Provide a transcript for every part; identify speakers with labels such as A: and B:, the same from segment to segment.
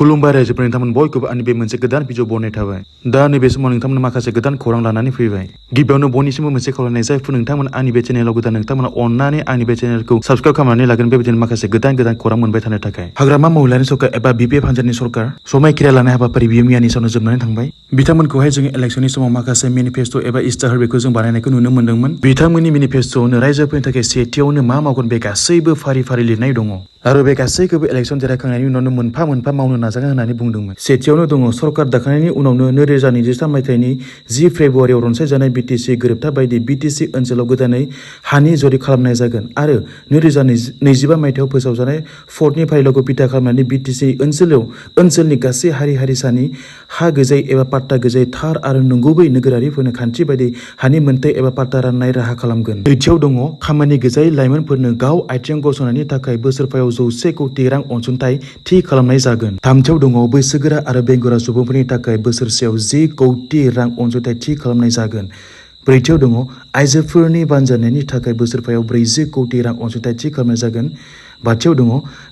A: खुलुमबाय रायजोफोर नोंथांमोन बयखौबो आंनि बे मोनसे गोदान भिडिअ बनाय थाबाय। दा नैबे समाव नोंथांमोन माखासे गोदान खौरां लानानै फैबाय। गिबियावनो बयनिसिमबो मोनसे खावलायनाय जायफोर नोंथांमोन आंनि बे चेनेलाव गोदान नोंथांमोना अननानै आंनि बे चेनेलखौ साबस्क्राइब खालामनानै लागोन बेबायदिनो माखासे गोदान खौरां मोनबाय थानो थाखाय। हाग्रामा महिलारि सरकार एबा बिपिएफ हानजानि सरकार समायखिरा लानाय हाबाफारि बियो मैयानि सानाव जोबनानै थांबाय। बिथांमोनखौहाय जोङो इलेक्सननि समाव माखासे मेनिफेस्ट' एबा इस्ताहार बेखौ जों बानायनायखौ नुनो मोन्दोंमोन। बिथांमोननि मेनिफेस्ट'आवनो रायजोफोरनि थाखाय सेथियावनो मा मावगोन बे गासैबो फारि फारि लिरनाय दङ आरो बे गासैखौबो इलेक्सन देरहाखांनायनि उनावनो मोनफा मोनफा मावनो नाजागोन होननानै बुंदोंमोन। सेथियावनो दङ सरकार दाखांनायनि उनावनो 2023 मायथाइनि 10 फेब्रुवारियाव रनसायजानाय बिटिसि गोरोबथा बायदि बिटिसि ओनसोलाव गोदानै हानि जरिब खालामनाय जागोन आरो 2025 मायथाइयाव फोसावजानाय फर्टनि फारिलाइखौ बिथा खालामनानै बिटिसि ओनसोलनि गासै हारि हारिसानि हा गैजायै एबा पाट्टा गैजायै थार आरो नंगुबै नोगोरारिफोरनो खान्थि बायदि हानि मोनथाय एबा पाट्टा राननाय राहा खालामगोन। नैथियाव दङ खामानि गैजायै लाइमोनफोरनो गाव आथिं गसंनायनि थाखाय बोसोरफायाव 100 कौटि रां अनसुंथाइ थि खालामनाय जागोन। थामथियाव दङ बैसोगोरा आरो बेंगुरा सुबुंफोरनि थाखाय बोसोरसेयाव 10 कौटि रां अनसुंथाइ थि खालामनाय जागोन। ब्रैथियाव दङ आइजोफोरनि बानजायनायनि थाखाय बोसोरफायाव 40 कौटि रां अनसुंथाइ थि खालामनाय जागोन। बाथियाव दङ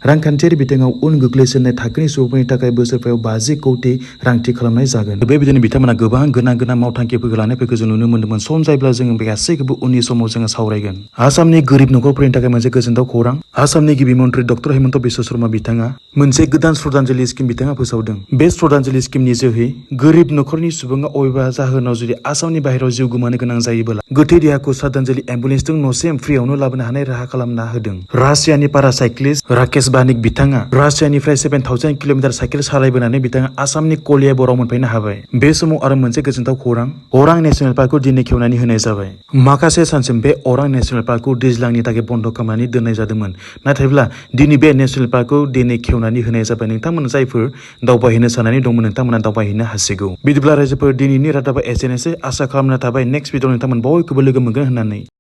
A: रांखान्थियारि बिथिङाव उन गोग्लैसोनाय थाखोनि सुबुंफोरनि थाखाय बोसोरफायाव 50 कौटि रां थि खालामनाय जागोन। बेबायदिनो बिथांमोना गोबां गोनां मावथांखिफोरखौ लानायफोरखौ जों नुनो मोन्दोंमोन। सम जायोब्ला जों बे गासैखौबो उननि समाव जोङो सावरायगोन। आसामनि गोरिब नखरफोरनि थाखाय मोनसे गोजोनथाव खौरां। आसामनि गिबि मन्त्रि डक्टर हेमन्त बिश्व शर्मा बिथाङा मोनसे गोदान श्रद्धांजलि स्किम बिथाङा फोसावदों। बे श्रद्धांजलि स्किमनि जोहै गोरिब नखरनि सुबुङा अबेबा जाहोनाव जुदि आसामनि बाहेरायाव जिउ गोमानो गोनां जायोब्ला गोथै देहाखौ श्रद्धांजलि एम्बुलेन्सजों न'सिम फ्रियावनो लाबोनो हानाय राहा खालामना होदों। रासियानि पारासाइक्लिस्ट राकेश बानिक बिथाङा रासियानिफ्राय 7000 किल'मिटार साइकेल सालायबोनानै बिथाङा आसामनि कलियाबरआव मोनफैनो हाबाय। बे समाव आरो मोनसे गोजोनथाव खौरां, अरां नेशनेल पार्कखौ दिनै खेवनानै होनाय जाबाय। माखासे सानसिम बे अरां नेशनेल पार्कखौ दैज्लांनि थाखाय बन्द' खालामनानै दोननाय जादोंमोन। नाथायब्ला दिनै बे नेशनेल पार्कखौ दिनै खेवनानै होनाय जाबाय। नोंथांमोन जायफोर दावबायहैनो साननानै दंमोन नोंथांमोना दावबायहैनो हासिगौ। बिदिब्ला रायजोफोर दिनैनि रादाबा एसेनोसै। आसा खालामना थाबाय नेक्स्ट भिडिअ नोंथांमोन बयखौबो लोगो मोनगोन होननानै।